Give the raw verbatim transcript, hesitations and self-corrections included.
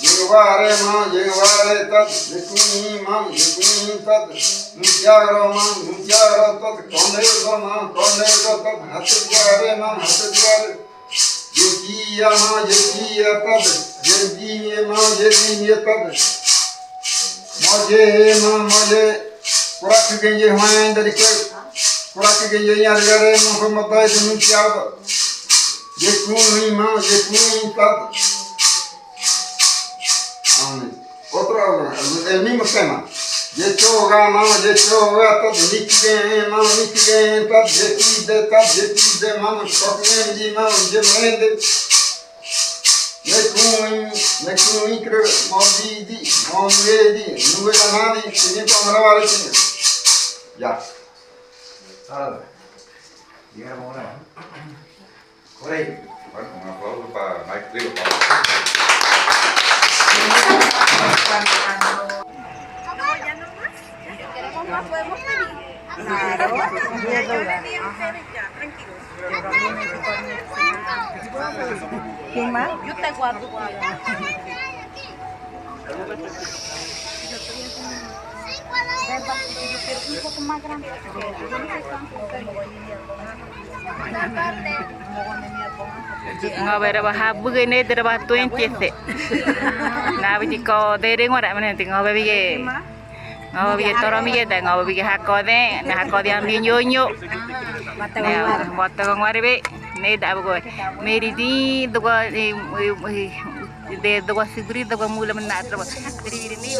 Yeware mamu, yeware tadu, yekuin mamu, yekuin tadu, nutiaro mamu, nutiaro tadu, konedo mamu, konedo tadu, hateware mamu, hateware. Yekiya mamu, yekiya tadu, yediye mamu, yediye tadu. Moje mamu, moje. Kura kiganye hwen dari ke. Kura kiganye yare yare mamu, ko moje de nutiaro. Yekuin mamu, yekuin tadu. Amén. Otro, el mismo tema. Yechoga mamu, yechoga tadu, nikigen mamu, nikigen tadu, yekide tadu, yekide mamu, shokmendi mamu, yemende. Yekuin, yekuin kre, mondidi, mondedi, nuwe ganadi, sini ko mara wale sini. Ya. Sala. Diga la mona. Correcto. Bueno, un aplauso para Mike Clio. Claro. ¿Quién más? Yo te guardo. Ngobei raba habuge, nede raba tuenti ese. Na bidi ko dere ngora mene ti ngobei bige. Ngobei bige toro mige da, ngobei bige hako de, na hako de ami nyonyo. Wata ko ngora be, neda abugo. Meri di dogo, de dogo siguri dogo mula mena dogo. Diri diri ni.